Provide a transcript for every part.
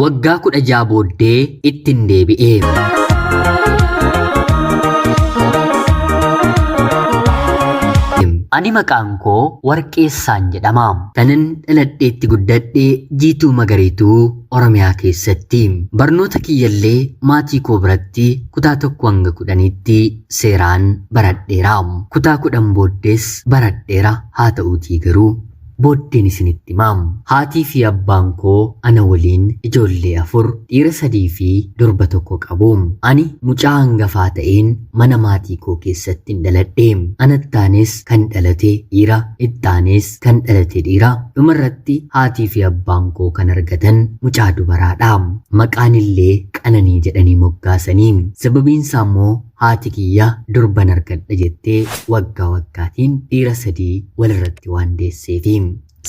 Waggaa 16 booddee ittin deebi'e. Ani maqaan koo Warqeessaan jedhama. Kanan dhaladheetti guddadhe Jiituu Magariituu Oromiyaa keessatti. Barnoota kiyyallee maatii koo biratti kutaa 1 hanga 10tti seeraan baradheera. Kutaa 10 booddees baradheera haa ta'uutii garuu booddeen isinitti hima. Haatii fi abbaan koo ana waliin ijoollee 4, dhiira 3 fi durba 1 qabu. Ani mucaa hangafaa ta'een mana maatii koo keessattin dhaladhe. Anattaanes kan dhalate dhiira, ittaanees kan dhalate dhiira. Dhumarratti haatii fi abbaan koo kan argatan mucaa dubaraadha. Maqaan illee Qananii jedhanii moggaasanii. Sababiinsaa immoo haati kiyya durban argadha jettee waggaa waggaatiin dhiira 3 walirratti waan deesseefi.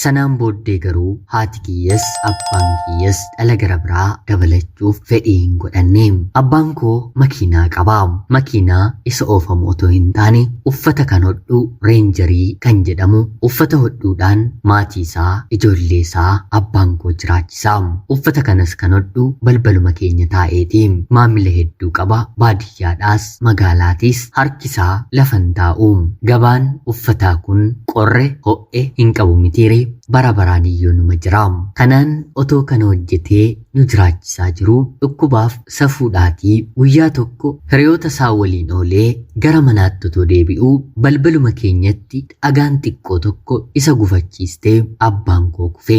Sanaan booddee garuu haati kiyyas abbaan kiyyas dhala gara biraa dabalachuuf fedhii hin godhanne. Abbaan koo makiinaa qaba. Makiinaa isa oofamu otoo hin taane uffata kan hodhu reenjarii kan jedhamu uffata hodhuudhaan maatii isaa, ijoollee isaa abbaan koo jiraachisa. Uffata kanas kan hodhu balbaluma keenya taa'eeti. Maamila hedduu qaba. Baadiyyaadhaas magaalaatiis harki isaa lafa hin taa'u. Gabaan uffataa kun qorre ho'e hin qabu mitiire bara baraan iyyuu numa jira. Kanaan otoo kana hojjetee nu jiraachisaa jiruu dhukkubaaf safuudhaatii guyyaa tokko hiriyoota isaa waliin oolee gara manaatti otoo deebi'uu balbaluma keenyatti dhagaan xiqqoo tokko isa gufachiistee abbaan koo kufe.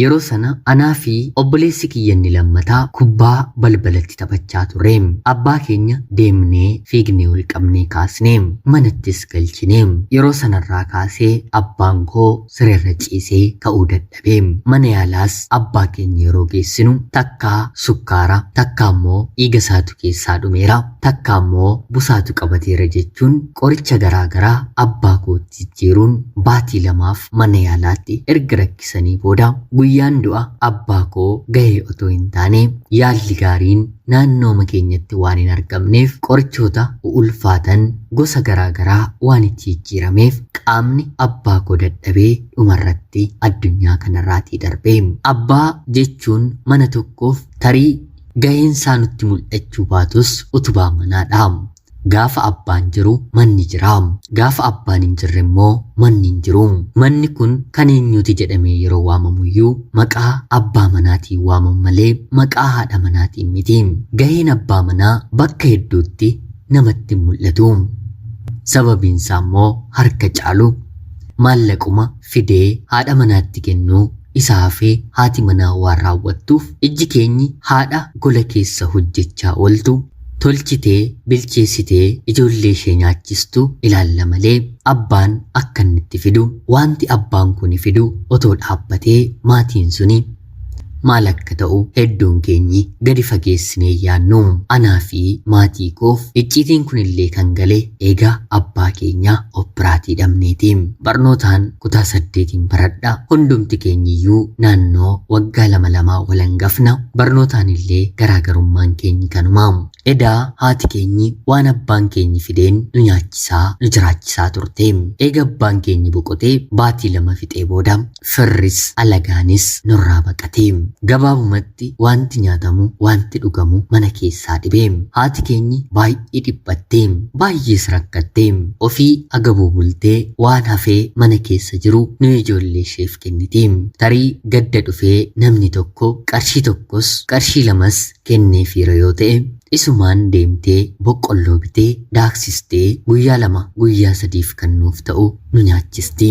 Yeroo sana anaa fi obboleessi kiyya inni lammataa kubbaa balbalatti taphachaa turre. Abbaa keenya deemnee fiignee ol qabnee kaasne. Manattis galchine. Yeroo sanarraa kaasee abbaan koo sireerra ciisee ka'uu dadhabe. Mana yaalaas abbaa keenya yeroo geessinu takkaa sukkaara, takkaa immoo dhiiga isaatu keessaa dhumeera, takkaa immoo busaatu qabateera jechuun qoricha garaa garaa abbaa kootti jijjiiruun baatii lamaaf mana yaalaatti erga rakkisanii booda guyyaan du'a abbaa koo gahee otoo hin taane yaalli gaariin naannooma keenyatti waan hin argamneef qorichoota ulfaatan gosa garaa garaa waan itti jijjiirameef qaamni abbaa koo dadhabee dhumarratti addunyaa kanarraatii darbe. Abbaa jechuun mana tokkoof tarii gaheen isaa nutti mul'achuu baatus utubaa manaadha. Gaafa abbaan jiru manni jira. Gaafa abbaan hin jirre immoo manni hin jiru. Manni kun kan eenyuuti jedhamee yeroo waamamuyyuu maqaa abbaa manaatiin waamamu malee maqaa haadha manaatiin miti. Gaheen abbaa manaa bakka hedduutti namatti hin mul'atu. Sababiin isaa immoo harka caalu maallaquma fidee haadha manaatti kennuu isaa hafee haati manaa waan raawwattuuf ijji keenyi haadha gola keessa hojjechaa ooltu tolchitee bilcheessitee ijoollee ishee nyaachistu ilaalla malee abbaan akka inni itti fidu wanti abbaan kuni fidu otoo dhaabbatee maatiin suni maal akka ta'u hedduun keenyi gadi fageessinee yaannu. Anaa fi maatii koof icciitiin kunillee kan gale eega abbaa keenya obbiraatii dhabneeti. Barnootaan kutaa 8n baradha. Hundumti keenyiyyuu naannoo waggaa lama lamaa wal hangafna. Barnootaan illee garaagarummaan keenyi kanuma. Edaa haati keenyi waan abbaan keenyi fideen nu nyaachisaa nu jiraachisaa turte. Eega abbaan keenyi boqotee baatii 2 fixee booda firris alagaanis nurraa baqate. Gabaabumatti wanti nyaatamu wanti dhugamu mana keessaa dhibe. Haati keenyi baay'ee dhiphatte. Baay'ees rakkatte. Ofii agabuu bultee waan hafee mana keessa jiru nu ijoollee isheef kenniti. Tarii gadda dhufee namni tokko qarshii tokkos qarshii lamas kenneefiira yoo ta'e isumaan deemtee boqqolloo bitee daaksistee guyyaa 2 guyyaa 3f kan nuuf ta'u nu nyaachisti.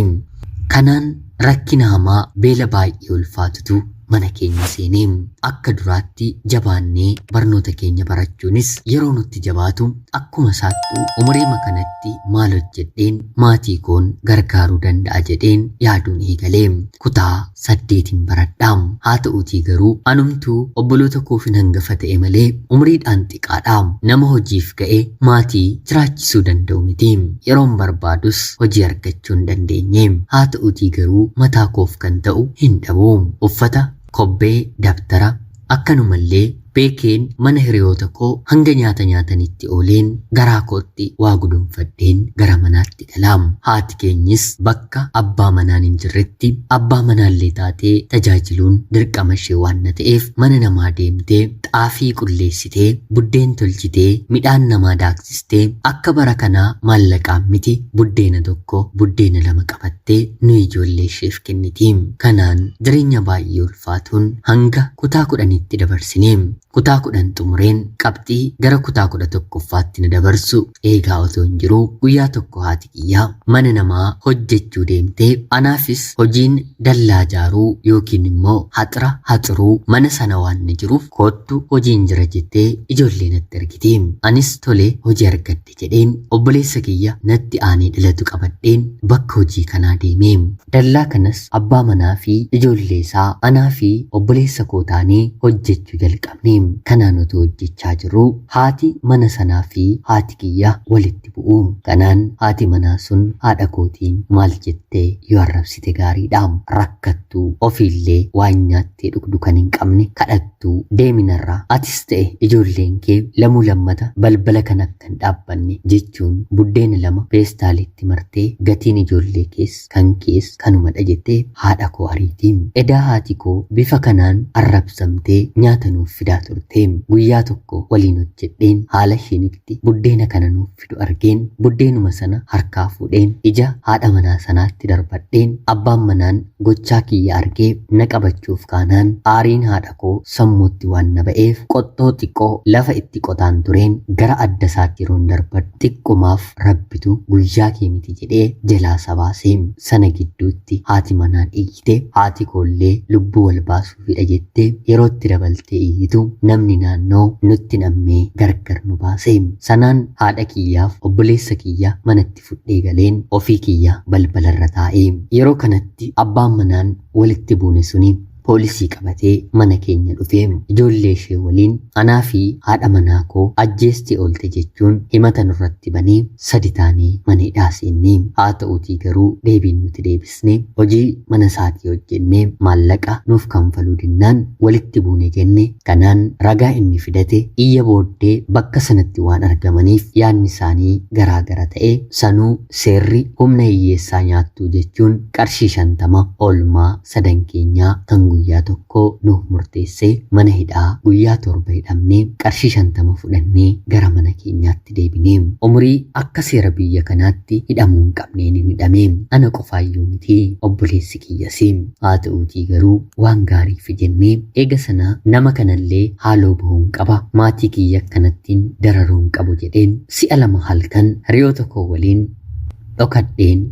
Kanaan rakkina hamaa beela baay'ee ulfaatutu mana keenya seene. Akka duraatti jabaannee barnoota keenya barachuunis yeroo nutti jabaatu akkuma isaattuu umuriima kanatti maal hojjedheen maatii koon gargaaruu danda'a jedheen yaaduun eegale. Kutaa 8n baradha. Haa ta'uutii garuu anumtuu obboloota koofin hangafa ta'e malee umriidhaan xiqaadha. Nama hojiif ga'e maatii jiraachisuu danda'u miti. Yeroon barbaadus hojii argachuu hin dandeenye. Haa ta'uutii garuu mataa koof kan ta'u hin dhabu. Uffata, kobbee, dabtara akkanumallee Beekeen mana hiriyoota koo hanga nyaata nyaatanitti ooleen garaa kootti waa guduunfadheen gara manaatti galaam. Haati keenyis bakka abbaa manaan hin jirretti abbaa manaallee taatee tajaajiluun dirqama ishee waan na ta'eef mana namaa deemtee xaafii qulleessitee, buddeen tolchitee, midhaan namaa daaksistee, akka bara kanaa maallaqaan miti, buddeena tokko buddeena lama qabattee nu ijoollee isheef kenniti. Kanaan jireenya baay'ee ulfaatuun hanga kutaa 10tti dabarsine. Kutaa 10 xumureen qabxii gara kutaa 11ffaatti na dabarsu eegaa otoo hin jiruu guyyaa tokko haati kiyyaa mana namaa hojjechuu deemtee anaafis hojiin dallaa ijaaruu yookiin immoo haxira haxiruu mana sana waan na jiruuf koottu hojiin jira jettee ijoollee natti ergite. Anis tole hojii argadhe jedheen obboleessa kiyya natti aanee dhalatu qabadheen bakka hojii kanaa deeme. Dallaa kanas abbaa manaa fi ijoollee isaa, anaa fi obboleessa koo taanee hojjechuu jalqabne. Kanaan otoo hojjechaa jirruu haati mana sanaa fi haati kiyya walitti bu'u. Kanaan haati manaa sun haadha kootiin maal jettee yoo arrabsite gaariidha? Rakkattuu ofiillee waan nyaattee dhugdu kan hin qabne, kadhattuu, deeminarraa, atis ta'e ijoolleen kee lamuu lammata balbala kana akka hin dhaabbanne jechuun buddeena lama peestaalitti martee gatiin ijoollee kees kan kees kanumadha jettee haadha koo ariiti. Edaa haati koo bifa kanaan arrabsamtee nyaata nuuf fidaa turte. Guyyaa tokko waliin hojjedheen haala isheen itti buddeena kana nuuf fidu argeen buddeenuma sana harkaa fuudheen ija haadha manaa sanaatti darbadheen abbaan manaan gochaa kiyya argee na qabachuuf kaanaan aariin haadha koo sammuutti waan na ba'eef qottoo xiqqoo lafa itti qotaan tureen gara adda isaatti yeroon darbadhu xiqqumaaf Rabbitu guyyaa kee miti jedhee jalaa isa baase. Sana gidduutti haati manaan iyyite, haati koollee lubbuu wal baasuufidha jettee yerootti dabaltee iyyitu namni naannoo nutti nammee gargar nu baase. Sanaan haadha kiyyaaf obboleessa kiyya manatti fudhee galeen ofii kiyya balbalarra taa'e. Yeroo kanatti abbaan manaan walitti buune suni poolisii qabatee mana keenya dhufe. Ijoollee ishee waliin anaa fi haadha manaa koo ajjeestee oolte jechuun himata nurratti banee sadi taanee mana hidhaa seenne. Haa ta'uutii garuu deebiin nuti deebisne hojii mana isaatii hojjennee maallaqa nuuf kanfaluu dinnaan walitti buune jenne. Kanaan ragaa inni fidate iyya booddee bakka sanatti waan argamaniif yaadni isaanii garaa gara ta'e. Sanuu seerri humna hiyyeessaa nyaattuu jechuun qarshii 50 oolmaa sadan keenyaa kan guyyaa tokkoo nuuf murteessee mana hidhaa guyyaa 7 hidhamnee qarshii 50 fudhannee gara mana keenyaatti deebine. Umurii akka seera biyya kanaatti hidhamuu hin qabneen hin hidhame. Ana qofaayyuu miti, obboleessi kiyyasi. Haa ta'uutii garuu waan gaariifi jennee eega sana nama kanallee haaloo bahuun qaba, maatii kiyya akkanattiin dararuu hin qabu jedheen si'a lama halkan hiriyoota koo waliin dhokadheen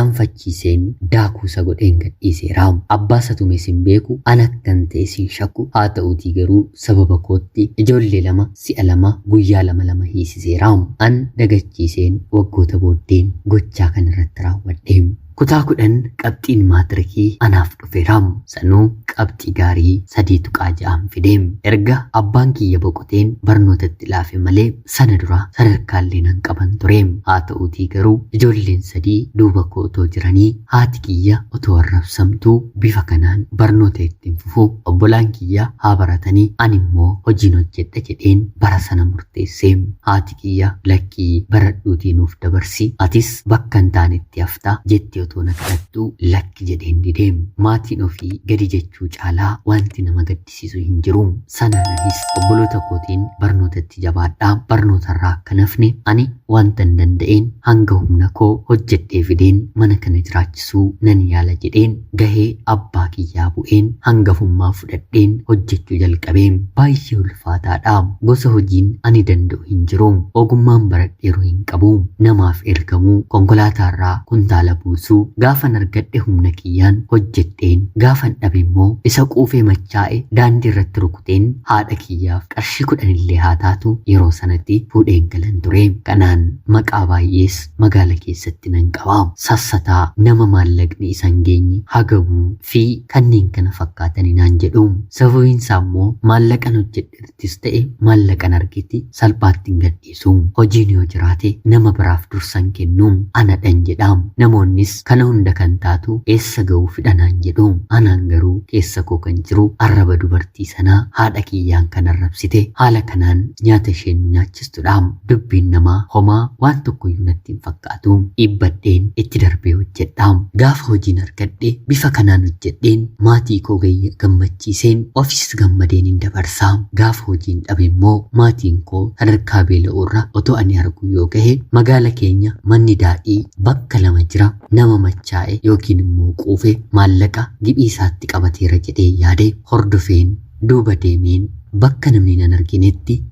irraanfachiiseen daakuusa godheen gadhiiseera. Abbaa isa tumes hin beeku, ana akkan ta'es hin shakku. Haa ta'uutii garuu sababa kootti ijoollee lama si'a lama guyyaa lama lama hiisiseera. An dagachiiseen waggoota booddeen gochaa kana irratti raawwadhe. Kutaa 10 qabxiin maatirikii anaaf dhufeera. Sanuu qabxii gaarii 3.6n fide. Erga abbaan kiyya boqoteen barnootatti laafe malee sana dura sadarkaallee nan qaban ture. Haa ta'uutii garuu ijoolleen sadii duuba koo otoo jiranii, haati kiyya otoo arrabsamtuu bifa kanaan barnoota itti hin fufu, obbolaan kiyya haa baratanii ani immoo hojiin hojjedha jedheen bara sana murteesse. Haati kiyya lakkii baradhuutii nuuf dabarsi, atis bakka hin taanetti hafta jettee otoo na kadhattuu lakki jedheen dide. Maatiin ofii gadi jechuu caalaa wanti nama gaddisiisu hin jiru. Sanaan anis obboloota kootiin barnootatti jabaadhaa, barnootarraa akka hin hafne, ani wantan danda'een hanga humna koo hojjedhee fideen mana kana jiraachisuu nan yaala jedheen gahee abbaa kiyyaa bu'een hangafummaa fudhadheen hojjechuu jalqabe. Baay'ee ulfaataadha. Gosa hojiin ani danda'u hin jiru. Ogummaan baradheeru hin qabu. Namaaf ergamuu, konkolaataarraa kuntaala buusuu, gaafan argadhe humna kiyyaan hojjedheen, gaafan dhabe immoo isa quufee machaa'e daandii irratti rukuteen haadha kiyyaaf qarshii 10 illee haa taatu yeroo sanatti fuudheen galan ture. Kanaan maqaa baay'ees magaala keessatti nan qaba. Sassataa, nama maallaqni isa hin geenye, hagabuu fi kanneen kana fakkaatani naan jedhu. Sababiin isaa immoo maallaqan hojjedhettis ta'e maallaqan argetti salphaatti hin gadhiisu. Hojiin yoo jiraate nama biraaf dursa hin kennu. Anadhan jedha. Namoonnis kana hunda kan taatu eessa ga'uufidha naan jedhu. Anaan garuu keessa koo kan jiru arraba dubartii sanaa haadha kiyyaan kan arrabsite haala kanaan nyaata isheen nu nyaachistudha. Dubbiin namaa homaa waan tokkoyyuu natti hin fakkaatu. Dhiibbadheen itti darbee hojjedha. Gaafa hojiin argadhe bifa kanaan hojjedheen maatii koo gammachiiseen ofiis gammadeen hin dabarsa. Gaafa hojiin dhabe immoo maatiin koo sadarkaa beela'uurra otoo ani argu yoo gahe magaala keenya manni daadhii bakka lama jira. Nama machaa'e yookiin immoo quufe maallaqa giphii isaatti qabateera jedhee yaade hordofeen duuba deemeen bakka namni nan arginetti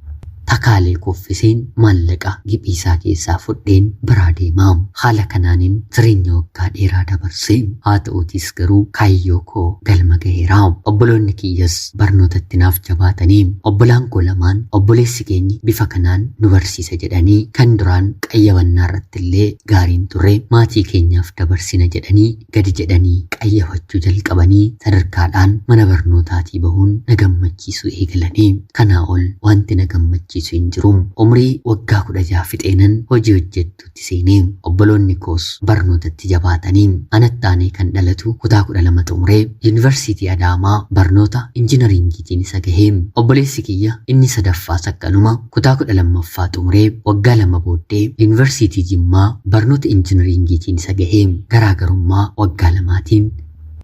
takaalee kuffiseen maallaqa giphii isaa keessaa fudheen biraa deema. Haala kanaanin jireenya waggaa dheeraa dabarse. Haa ta'uutis garuu kaayyoo koo galma gaheera. Obboloonni kiyyas barnootatti naaf jabaatanii obbolaan koo lamaan obboleessi keenyi bifa kanaan nu barsiisa jedhanii kan duraan qayyabannaa irratti illee gaariin turre maatii keenyaaf dabarsina jedhanii gadi jedhanii qayyabachuu jalqabanii sadarkaadhaan mana barnootaatii bahuun na gammachiisuu eegalanii. Kanaa ol wanti na gammachiisu hin jiru. Umrii waggaa 16 fixeenan hojii hojjettuutti seenee obboloonni koos barnootatti jabaatanii anatti aanee kan dhalatu kutaa 12 xumuree yuunivarsiitii Adaamaa barnoota injinariingiitiin isa gahee. Obboleessi kiyya inni sadaffaas akkanuma kutaa 12ffaa xumuree waggaa 2 booddee yuunivarsiitii Jimmaa barnoota injinariingiitiin isa gahee. Garaagarummaa waggaa 2tiin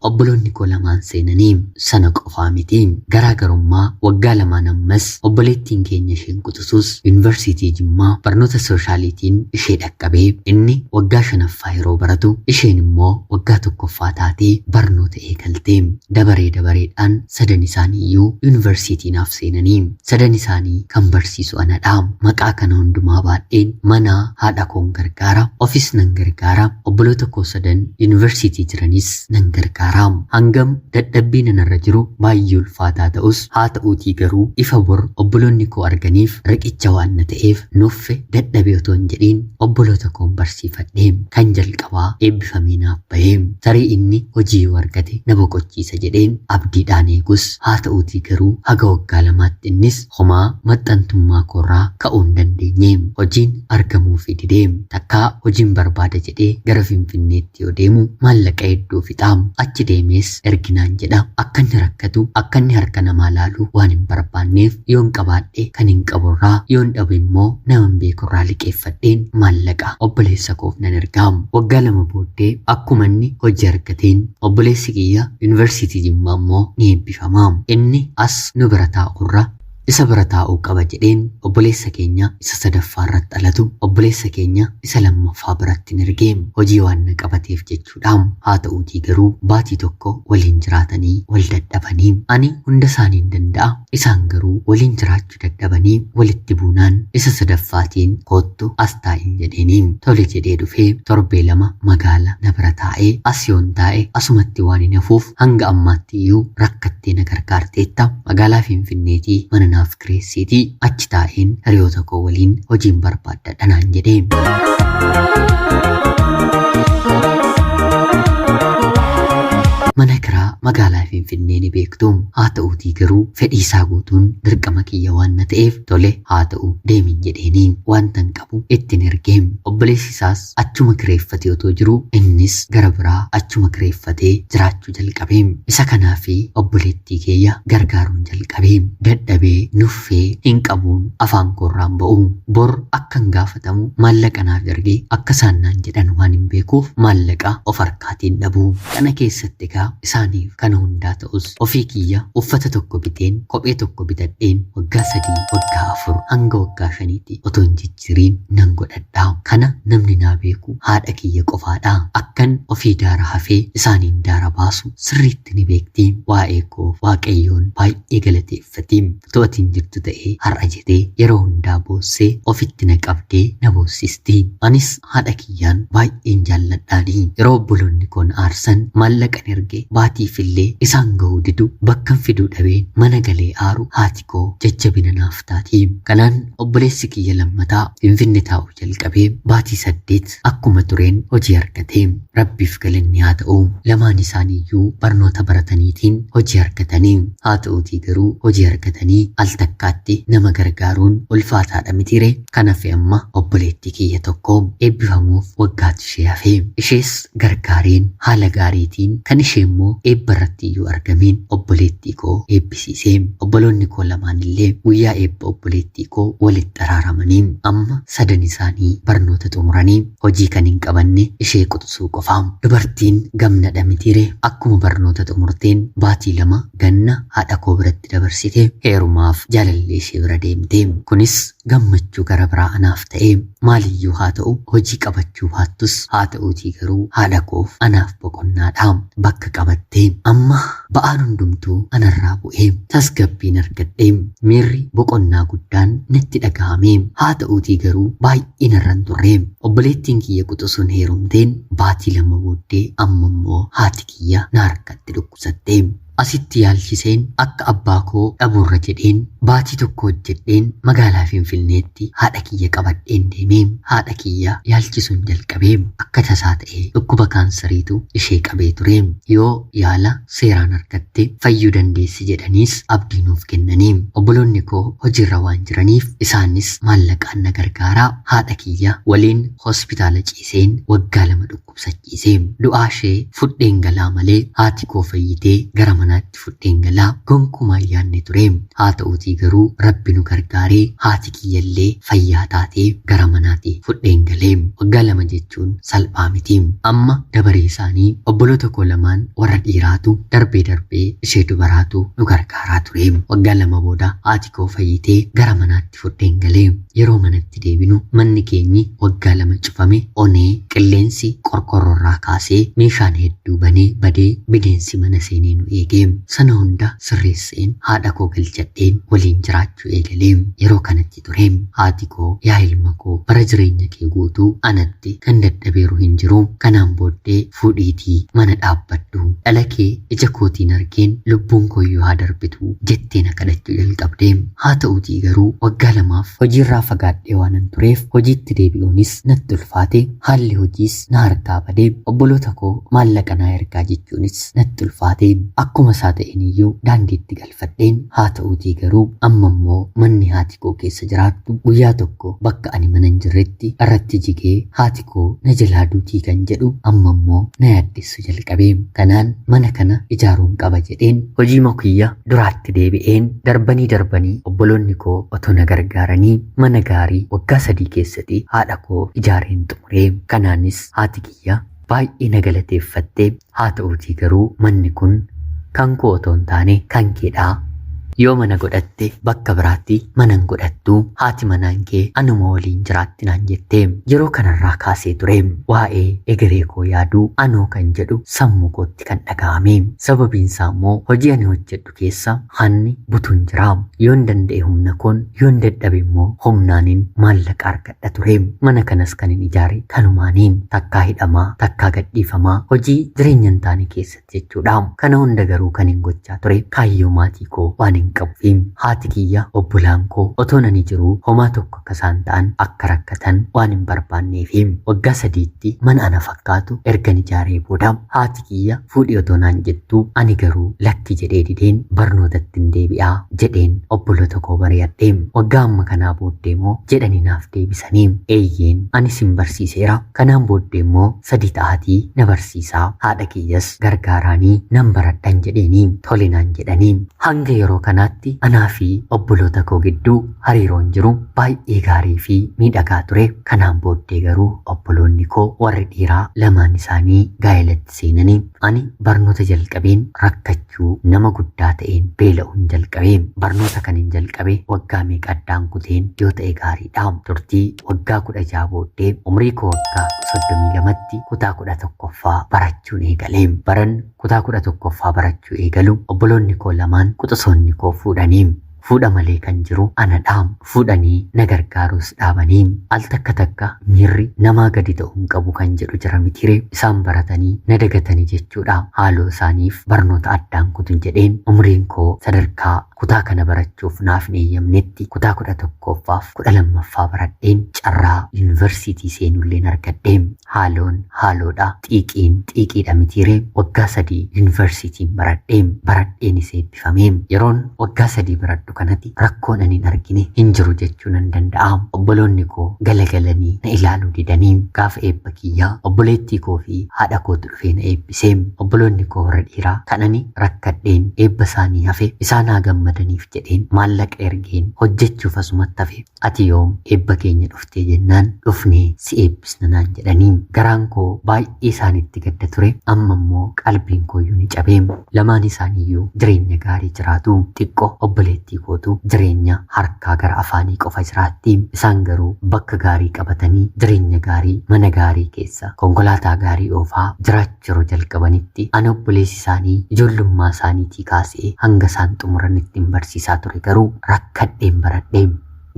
obboloonni koo lamaan seenanii sana qofaa miti. Garaagarummaa waggaa 2 ammas obboleettiin keenya isheen quxisuus yuunivarsiitii Jimmaa barnoota sooshaaliitiin ishee dhaqqabee inni waggaa 5ffaa yeroo baratu isheen immoo waggaa 1ffaa taatee barnoota eegalte. Dabaree dabareedhaan sadan isaanii iyyuu yuunivarsiitii naaf seenanii sadan isaanii kan barsiisu anadha. Maqaa kana hundumaa baadheen mana haadha koon gargaara, ofis nan gargaara, obboloota koo sadan yuunivarsiitii jiranis nan gargaara. Hangam dadhabbii nanarra jiru baay'ee ulfaataa ta'us haa ta'uutii garuu ifa bor obboloonni koo arganiif riqicha waan na ta'eef nuffe dadhabee otoo hin jedhiin obboloota koon barsiifadhe. Kan jalqabaa eebbifamee naaf bahee tarii inni hojii yoo argate na boqochiisa jedheen abdiidhaan eegus haa ta'uutii garuu haga waggaa 2tti innis homaa maxxantummaa koorraa ka'uu hin dandeenye. Hojiin argamuufi didee takkaa hojiin barbaada jedhee gara Finfinneetti yoo deemu maallaqa hedduu fixa. Achi deemees erginaan jedha. Akka inni rakkatu, akka inni harka namaa laalu waan hin barbaanneef yoon qabaadhe kan hin qaburraa, yoon dhabu immoo nama hin beekurraa liqeeffadheen maallaqa obboleessa koof nan ergaa. Waggaa 2 booddee akkuma inni hojii argateen obboleessi kiyya yuunivarsiitii Jimmaa immoo ni eebbifama. Inni as nu bira taa'urra isa bira taa'uu qaba jedheen obboleessa keenya isa sadaffaa irratti dhalatu obboleessa keenya isa lammaffaa biratti hin ergee hojii waan na qabateef jechuudha. Haa ta'uutii garuu baatii tokko waliin jiraatanii wal dadhabanii ani hunda isaanii hin danda'a isaan garuu waliin jiraachuu dadhabanii walitti buunaan isa sadaffaatiin koottu as taa'in jedheeni tole jedhee dhufee torbee 2 magaala na bira taa'ee as yoon taa'e asumatti waan hin hafuuf hanga ammaatti iyyuu rakkattee na gargaarteetta. Magaalaa Finfinneetii mana naaf kireessiitii achi taa'een hiriyoota koo waliin hojiin barbaaddadha naan jedhee. Mana kiraa magaalaa Finfinnee ni beektu. Haa ta'uutii garuu fedhii isaa guutuun dirqama kiyya waan na ta'eef tole haa ta'u deemin jedheeni wanta hin qabu ittiin ergee. Obboleessi isaas achuma kireeffatee otoo jiru innis gara biraa achuma kireeffatee jiraachuu jalqabe. Isa kanaa fi obboleettii kiyya gargaaruun jalqabe. Dadhabee nuffee hin qabuun afaan koorraan ba'u. Bor akka hin gaafatamu maallaqa naaf ergee akka isaan naan jedhan waan hin beekuuf maallaqa of harkaatiin dhabu. Kana keessatti egaa isaaniif kana hundaa ta'us ofii kiyya uffata tokko biteen kophee tokko bitadheen waggaa 3 waggaa 4 hanga waggaa 5tti otoo hin jijjiiriin nan godhadha. Kana namni naa beeku haadha kiyya qofaadha. Akkan ofii daara hafee isaaniin daara baasu sirriitti ni beekti. Waa'ee koo Waaqayyoon baay'ee galateeffati. To'atiin jirtu ta'ee har'a jedhee yeroo hundaa boossee ofitti na qabdee na boossisti. Anis haadha kiyyaan baay'een jaalladhaani. Yeroo obboloonni koon aarsan maallaqan erge baatiif illee isaan gahuu didu bakkan fiduu dhabeen mana galee aaru haati koo jajjabina naaf taati. Kanaan obboleessi kiyya lammataa Finfinne taa'uu jalqabee baatii 8 akkuma tureen hojii argate. Rabbiif galanni haa ta'u, lamaan isaaniiyyuu barnoota barataniitiin hojii argatanii. Haa ta'uutii garuu hojii argatanii al takkaatti nama gargaaruun ulfaataadha mitiiree? Kan hafe amma obboleettii kiyya tokko eebbifamuuf waggaatu ishee hafe. Ishees gargaareen haala gaariitiin kan ishee immoo eebba irratti iyyuu argameen obboleettii koo eebbisiise. Obboloonni koo lamaan illee guyyaa eebba obboleettii koo walitti araaramanii amma sadan isaanii barnoota xumuranii hojii kan hin qabanne ishee quxisuu qofa. Dubartiin gamnadha mitiiree? Akkuma barnoota xumurteen baatii 2 ganna haadha koo biratti dabarsite heerumaaf jaalallee ishee bira deemte. Kunis gammachuu gara biraa anaaf ta'e. Maaliyyuu haa ta'u hojii qabachuu baattus haa ta'uutii garuu haadha koof anaaf boqonnaadha. Bakka qabatte. Amma ba'aan hundumtuu anarraa bu'e. Tasgabbiin argadhe. Miirri boqonnaa guddaan natti dhaga'ame. Haa ta'uutii garuu baay'ee narra hin turre. Obboleettiin kiyya quxusuun heerumteen baatii 2 booddee amma immoo haati kiyya na harkatti dhukkubsatte. Asitti yaalchiseen akka abbaa koo dhabuurra jedheen baatii tokko hojjedheen magaalaa Finfinneetti haadha kiyya qabadheen deeme. Haadha kiyya yaalchisuun jalqabe. Akka tasaa ta'ee dhukkuba kaansariitu ishee qabee ture. Yoo yaala seeraan argatte fayyuu dandeessi jedhaniis abdii nuuf kennani. Obboloonni koo hojiirra waan jiraniif isaanis maallaqaan na gargaaraa haadha kiyya waliin hospitaala ciiseen waggaa 2 dhukkubsachiise. Du'aa ishee fudheen galaa malee haati koo fayyitee gara manaatti fudheen galaa gonkumaa hin yaadne ture. Haa ta'uutii garuu Rabbi nu gargaaree haati kiyyallee fayyaa taatee gara manaati fudheen galee. Waggaa 2 jechuun salphaa miti. Amma dabaree isaanii obboloota koo lamaan warra dhiiraatu darbee darbee ishee dubaraatu nu gargaaraa ture. Waggaa 2 booda haati koo fayyitee gara manaatti fudheen galee. Yeroo manatti deebinu manni keenyi waggaa 2 cufame onee qilleensi qorqorroorraa kaasee meeshaan hedduu banee badee bineensi mana seenee nu eege. Sana hunda sirreesseen haadha koo galchadheen waliin jiraachuu eegale. Yeroo kanatti ture haati koo yaa ilma koo bara jireenya kee guutuu anatti kan dadhabeeru hin jiru. Kanaan booddee fuudhiitii mana dhaabbadhu. Dhala kee ija kootiin argeen lubbuun kooyyuu haa darbitu jettee na kadhachuu jalqabde. Haa ta'uutii garuu waggaa 2f hojiirraa fagaadhee waanan tureef hojiitti deebi'uunis natti ulfaate. Haalli hojiis na harkaa bade. Obboloota koo maallaqa naa ergaa jechuunis natti ulfaate. Akkuma isaa ta'een iyyuu daandiitti galfadheen. Haa ta'uutii garuu amma immoo manni haati koo keessa jiraattu guyyaa tokko bakka ani mana hin jirretti irratti jigee haati koo na jalaa duutii kan jedhu amma immoo na yaaddessu jalqabe. Kanaan mana kana ijaaruun qaba jedheen hojii kiyya duraatti deebi'een darbanii darbanii obboloonni koo otoo na gargaaranii mana gaarii waggaa 3 keessatti haadha koo ijaareen xumure. Kanaanis haati kiyya baay'ee na galateeffatte. Haa ta'uutii garuu manni kun kan koo otoo hin taane kan keedha. Yoo mana godhatte bakka biraatti mana hin godhattu, haati manaan kee anuma waliin jiraatti naan jette. Yeroo kanarraa kaasee ture waa'ee egeree koo yaaduu anoo kan jedhu sammuu kootti kan dhaga'ame. Sababiin isaa immoo hojii ani hojjedhu keessa hanni butuun jira. Yoon danda'e humna koon, yoon dadhabe immoo humnaanin maallaqa argadha ture. Mana kanas kan hin ijaare kanumaani. Takkaa hidhamaa, takkaa gadhiifamaa hojii jireenya hin taane keessatti jechuudha. Kana hunda garuu kan hin gochaa ture kaayyoo maatii koo waan hin qabuufi. Haati kiyya obbolaan koo otoo ani jiruu homaa tokko akka isaan ta'an akka rakkatan waan hin barbaanneefi. Waggaa 3tti mana ana fakkaatu ergan ijaaree booda haati kiyya fuudhii otoo naan jettuu ani garuu lakki jedhee dideen barnootatti hin deebi'aa jedheen obboloota koo bari'adhe. Waggaa amma kanaa booddee moo jedhanii naaf deebisanii, eeyyeen ani sin barsiiseera, kanaan booddee immoo 3 ta'aatii na barsiisaa, haadha kiyyas gargaaraanii nan baradhan jedheeni. Tole naan jedhanii. Hanga yeroo kanaatti anaa fi obboloota koo gidduu hariiroon jiru baay'ee gaarii fi miidhagaa ture. Kanaan booddee garuu obboloonni koo warri dhiiraa lamaan isaanii gaa'elatti seenanii ani barnoota jalqabeen rakkachuu nama guddaa ta'een beela'uun jalqabe. Barnoota kan hin jalqabe waggaa meeqa addaan kuteen yoo ta'e gaariidha. Turtii waggaa 16 booddee umrii koo waggaa 32tti kutaa 11ffaa barachuun eegale. Baran kutaa 11ffaa barachuu eegalu obboloonni koo lamaan quxusoonni koo fuudhanii. Fuudha malee kan jiru anadha. Fuudhanii na gargaaruus dhaabanii. Al takka takka miirri namaa gadi ta'uu hin qabu kan jedhu jira mitiiree isaan baratanii na dagatanii jechuudha. Haaloo isaaniif barnoota addaan kutun jedheen umriin koo sadarkaa kutaa kana barachuuf naaf hin eeyyamnetti kutaa 11ffaaf 12ffaa baradheen carraa yuunivarsiitii seenulleen argadhe. Haaloon haaloodha, xiiqiin xiiqiidha mitiiree waggaa 3 yuunivarsiitiin baradhe, baradheenis eebbifame. Yeroon waggaa 3 baradhu kanatti rakkoon ani hin argine hin jiru jechuu nan danda'a. Obboloonni koo galagalanii na ilaaluu didanii gaafa eebba kiyyaa obboleettii koo fi haadha kootu dhufee na eebbise. Obboloonni koo warra dhiiraa kan ani rakkadheen eebba isaanii hafe isaan haa gammadaniif jedheen maallaqa ergeen hojjechuuf asumatti hafe. Ati yoom eebba keenya dhuftee jennaan dhufnee si eebbisna naan jedhanii. Garaan koo baay'ee isaanitti gadda ture. Amma immoo qalbiin kooyyuu ni cabe. Lamaan isaaniiyyuu jireenya gaarii jiraatu. Xiqqoo obboleettii kootu jireenya harkaa gara afaanii qofa jiraatti. Isaan garuu bakka gaarii qabatanii jireenya gaarii mana gaarii keessa konkolaataa gaarii oofaa jiraachuu yeroo jalqabanitti ani obboleessi isaanii ijoollummaa isaaniitii kaasee hanga isaan xumuranitti hin barsiisaa ture garuu rakkadheen baradhe.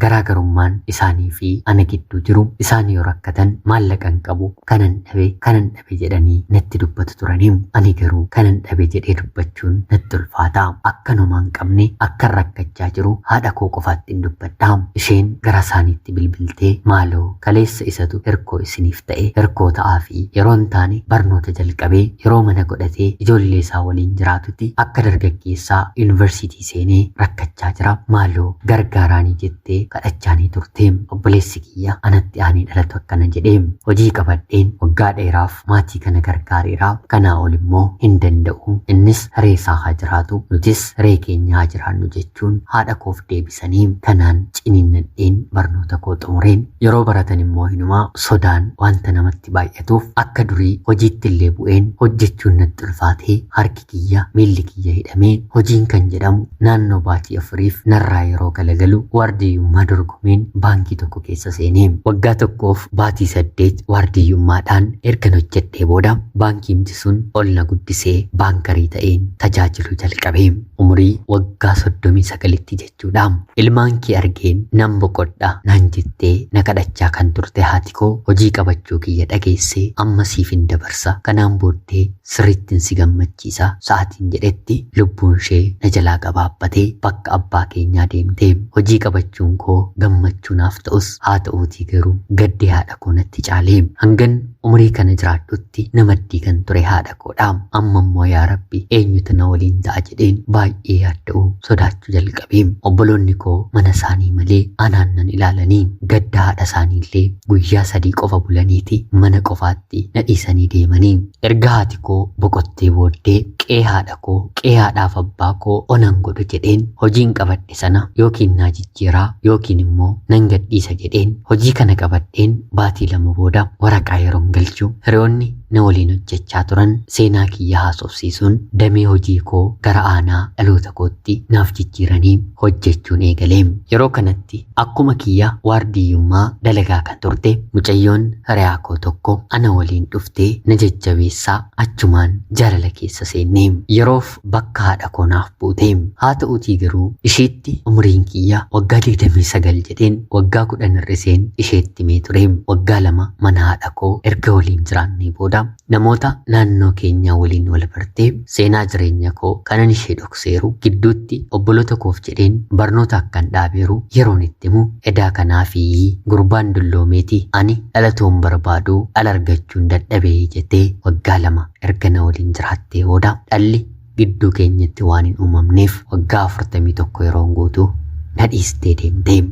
Garaagarummaan isaanii fi ana gidduu jiru isaan yoo rakkatan maallaqa hin qabu kanan dhabe kanan dhabe jedhanii natti dubbatu turanii ani garuu kanan dhabe jedhee dubbachuun natti ulfaata. Akkan homaa hin qabne akkan rakkachaa jiru haadha koo qofaatti hin dubbadha. Isheen gara isaaniitti bilbiltee maaloo kaleessa isatu hirkoo isiniif ta'e hirkoo ta'aa fi yeroo hin taane barnoota jalqabee yeroo mana godhatee ijoollee isaa waliin jiraatutti akka dargaggeessaa yuunivarsiitii seenee rakkachaa jira maaloo gargaaraanii jettee kadhachaanii turte. Obboleessi kiyya anatti aanee dhalatu akkana jedhee hojii qabadheen waggaa dheeraaf maatii kana gargaareera kanaa ol immoo hin danda'u innis hiree isaa haa jiraatu nutis hiree keenya haa jiraannu jechuun haadha koof deebisanii kanaan ciniinnadheen barnoota koo xumureen yeroo baratan immoo hinumaa sodaan wanta namatti baay'atuuf akka durii hojiitti illee bu'een hojjechuun natti ulfaatee harki kiyya miilli kiyya hidhamee hojiin kan jedhamu naannoo baatii 4f narraa yeroo galagalu waardiyyummaa dorgomeen baankii tokko keessa seenee waggaa tokkoof baatii 8 waardiyyummaadhaan ergan hojjedhee booda baankiimti sun ol na guddisee baankarii ta'een tajaajiluu jalqabe. Umurii waggaa 39tti jechuudha. Ilmaan kee argeen nan boqodha naan jettee na kadhachaa kan turte haati koo hojii qabachuu kiyya dhageessee amma siifin dabarsa kanaan booddee sirriittin si gammachiisa sa'aatiin jedhetti lubbuun ishee na jalaa gabaabbatee bakka abbaa keenyaa deemte. Hojii qabachuun koo gammachuu naaf ta'us haa ta'uutii garuu gaddi haadha koo natti caale. Hangan umurii kana jiraadhutti na maddii kan ture haadha koodha. Amma immoo yaa Rabbi eenyutu na waliin ta'a jedheen baay'ee yaadda'uu sodaachuu jalqabe. Obboloonni koo mana isaanii malee anaan nan ilaalanii gadda haadha isaaniillee guyyaa 3 qofa bulaniiti mana qofaatti na dhiisanii deemanii. Erga haati koo boqottee booddee qe'ee haadha koo, qe'ee haadhaaf abbaa koo onan godhu jedheen hojiin qabadhe sana yookiin naa jijjiiraa yookiin immoo nan gadhiisa jedheen hojii kana qabadheen baatii 2 booda waraqaa yeroon galchu hiriyoonni na waliin hojjechaa turan seenaa kiyya haasofsiisuun damee hojii koo gara aanaa dhaloota kootti naaf jijjiiranii hojjechuun eegale. Yeroo kanatti akkuma kiyya waardiyyummaa dalagaa kan turte mucayyoon hiriyaa koo tokko ana waliin dhuftee na jajjabeessaa achumaan jaalala keessa seenne. Yeroof bakka haadha koo naaf buute. Haa ta'uutii garuu isheetti umriin kiyya waggaa 29 jedheen waggaa 10 hir'iseen isheetti himee ture. Waggaa 2 mana haadha koo erga waliin jiraannee booda namoota naannoo keenyaa waliin wal bartee seenaa jireenya koo kanan ishee dhokseeru gidduutti obboloota koof jedheen barnoota akkan dhaabeeru yeroon itti himu edaa kanaafi gurbaan dulloomeeti ani dhalatuun barbaadu dhala argachuun dadhabee jettee waggaa 2 erga na waliin jiraattee booda dhalli gidduu keenyatti waan hin uumamneef waggaa 41 yeroon guutu na dhiistee deemte.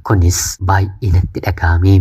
Kunis baay'ee natti dhaga'ame.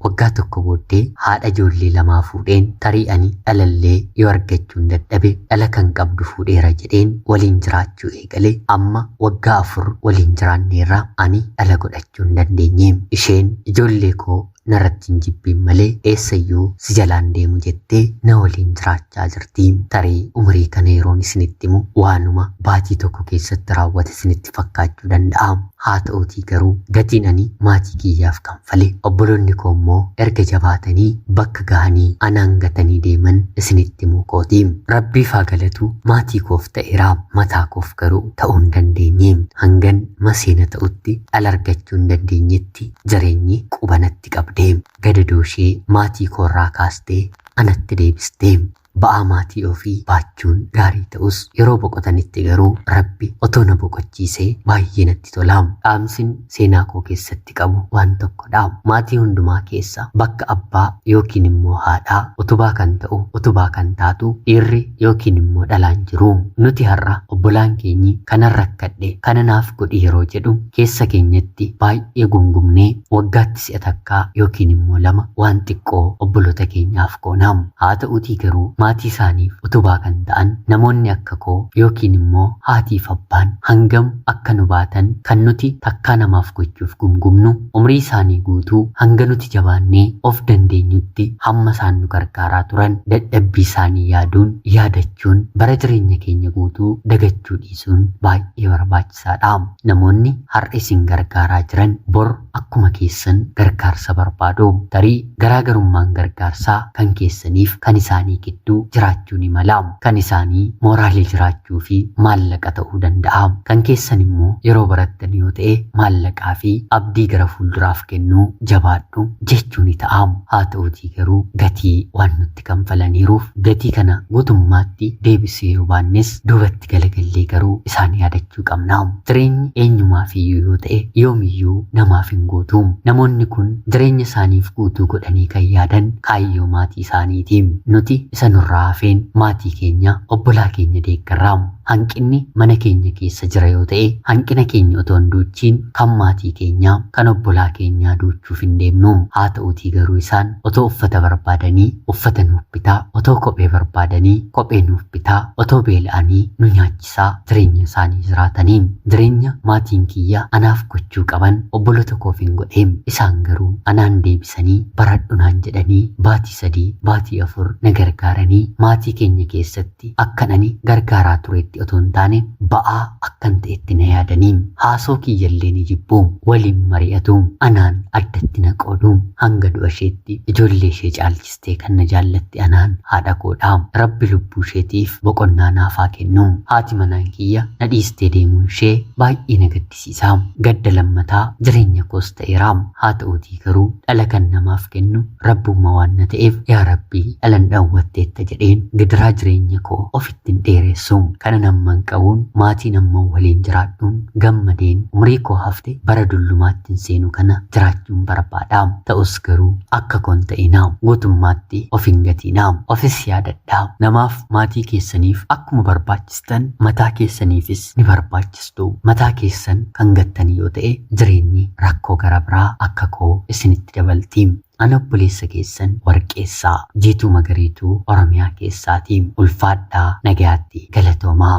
Waggaa tokko booddee haadha ijoollee lamaa fuudheen tarii ani dhalallee yoo argachuun dadhabe dhala kan qabdu fuudheera jedheen waliin jiraachuu eegale. Amma waggaa 4 waliin jiraanneerra ani dhala godhachuu hin dandeenye. Isheen ijoollee koo Narratti hin jibbiin malee eessayyuu si jalaan deemu jettee na waliin jiraachaa jirti. Tarii umurii kana yeroon isinitti himu waanuma baatii tokko keessatti raawwate isinitti fakkaachuu danda'a. Haa ta'uutii garuu gatiin ani maatii kiyyaaf kanfale obboloonni koo immoo erga jabaatanii bakka gahanii anaan gatanii deeman isinitti himuu kooti. Rabbiif haa galatu maatii koof ta'eera. Mataa koof garuu ta'uu hin dandeenye. Hangan maseena ta'utti dhala argachuu hin dandeenyetti jireenyi quba natti qabde. Gadadoo ishee maatii koorraa kaastee anatti deebiste. Ba'aa maatii ofii baachuun gaarii ta'us yeroo boqotanitti garuu Rabbi otoo na boqochiisee baay'ee natti tola. Dhaamsin seenaa koo keessatti qabu waan tokkodha. Maatii hundumaa keessa bakka abbaa yookiin immoo haadhaa utubaa kan ta'u, utubaa kan taatu dhiirri yookiin immoo dhalaan jiru. Nuti har'a obbolaan keenyi kanan rakkadhe, kana naaf godhi yeroo jedhu keessa keenyatti baay'ee gungumnee waggaatti si'a takkaa yookiin immoo lama waan xiqqoo obboloota keenyaaf goona. Haa ta'uutii garuu maatii isaaniif utubaa kan ta'an namoonni akka koo yookiin immoo haatiif abbaan hangam akka nu baatan kan nuti takkaa namaaf gochuuf gumgumnu umrii isaanii guutuu hanga nuti jabaannee of dandeenyutti hamma isaan nu gargaaraa turan dadhabbii isaanii yaaduun yaadachuun bara jireenya keenya guutuu dagachuu dhiisuun baay'ee barbaachisaadha. Namoonni har'a isin gargaaraa jiran bor akkuma keessan gargaarsa barbaadu. Tarii garaagarummaan gargaarsaa kan keessaniif kan isaanii gidduu jiraachuu ni mala. Kan isaanii mooraalii jiraachuu fi maallaqa ta'uu danda'a. Kan keessan immoo yeroo barattan yoo ta'e maallaqaa fi abdii gara fuulduraaf kennuu jabaadhu jechuu ni ta'a. Haa ta'uutii garuu gatii waan nutti kanfalaniiruuf gatii kana guutummaatti deebisuu yoo baannes duubatti galagallee garuu isaan yaadachuu qabna. Jireenyi eenyumaaf iyyuu yoo ta'e yoomiyyuu namaaf hin guutu. Namoonni kun jireenya isaaniif guutuu godhanii kan yaadan kaayyoo maatii isaaniiti. Nuti isa nurraa hafeen maatii keenya, obbolaa keenya deeggarra. Hanqinni mana keenya keessa jira yoo ta'e hanqina keenya otoo hin duuchiin kan maatii keenyaa, kan obbolaa keenyaa duuchuuf hin deemnu. Haa ta'uutii garuu isaan otoo uffata barbaadanii uffata nuuf bitaa, otoo kophee barbaadanii kophee nuuf bitaa, otoo beela'anii nu nyaachisaa jireenya isaanii jiraatanii. Jireenya maatiin kiyya anaaf gochuu qaban obboloota koof hin godhe. Isaan garuu anaan deebisanii baradhu naan jedhanii baatii 3, baatii 4 na gargaaranii maatii keenya keessatti akkan ani gargaaraa turetti otoo hin taane ba'aa akkan ta'etti na yaadanii. Haasoo kiyyallee ni jibbu. Waliin mari'atu. Anaan addatti na qoodu. Hanga du'a isheetti ijoollee ishee caalchistee kan na jaallatti anaan haadha koodha. Rabbi lubbuu isheetiif boqonnaa naaf haa kennu. Haati manaan kiyya na dhiistee deemuun ishee baay'ee na gaddisiisa. Gadda lammataa jireenya koos ta'eera. Haa ta'uutii garuu dhala kan namaaf kennu Rabbumma waan na ta'eef yaa Rabbi dhala na dhowwatteetta jedheen gidiraa jireenya koo ofitti hin dheeressu. Kanan amman qabuun maatiin amman waliin jiraadhuun gammadeen umrii koo hafte bara dullumaattin seenu kana jiraachuun barbaada. Ta'us garuu akka koo hin ta'inaa. Guutummaatti of hin gatiinaa. Ofis yaadadhaa. Namaaf maatii keessaniif akkuma barbaachistan mataa keessaniifis ni barbaachistu. Mataa keessan kan gattan yoo ta'e jireenyi rakkoo gara biraa akka koo isinitti dabalti. Ani obboleessa keessan Warqeessaa Jiituu Magariituu Oromiyaa keessaati. Ulfaadhaa nagayaatti galatoomaa.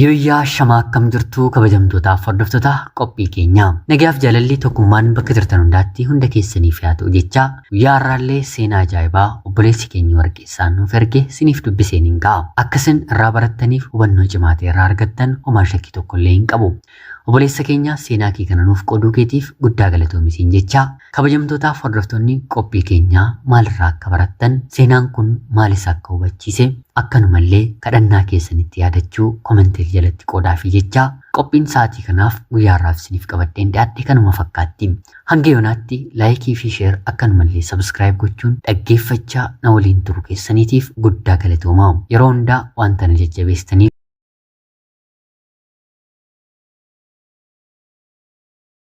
Yooyyaa shamaa akkam jirtu kabajamtootaaf hordoftoota qophii keenyaa. Nagayaaf jaalalli tokkummaan bakka jirtan hundaatti hunda keessaniif haa ta'u jecha guyyaa har'aallee seenaa ajaa'ibaa obboleessi keenya Warqeessaan nuuf erge siniif dubbiseen hin ka'a. Akka isin irraa barattaniif hubannoo cimaa ta'e irraa argattan homaa shakkii tokkollee hin qabu. Obboleessa keenya seenaa kee kana nuuf qooduu keetiif guddaa galatoomi siin jecha kabajamtootaaf hordoftoonni qophii keenyaa maalirraa akka barattan seenaan kun maalis akka hubachiise akkanumallee kadhannaa keessanitti yaadachuu komentii jalatti qoodaafii jecha qophiin sa'aatii kanaaf guyyaa har'aaf isiniif qabadheen dhiyaadhe kanuma fakkaatti. Hanga yoonaatti laayikii fi sheer akkanumallee sabskiraayib gochuun dhaggeeffachaa na waliin turu keessaniitiif guddaa galatoomaa. Yeroo hundaa wanta na jajjabeessitaniif.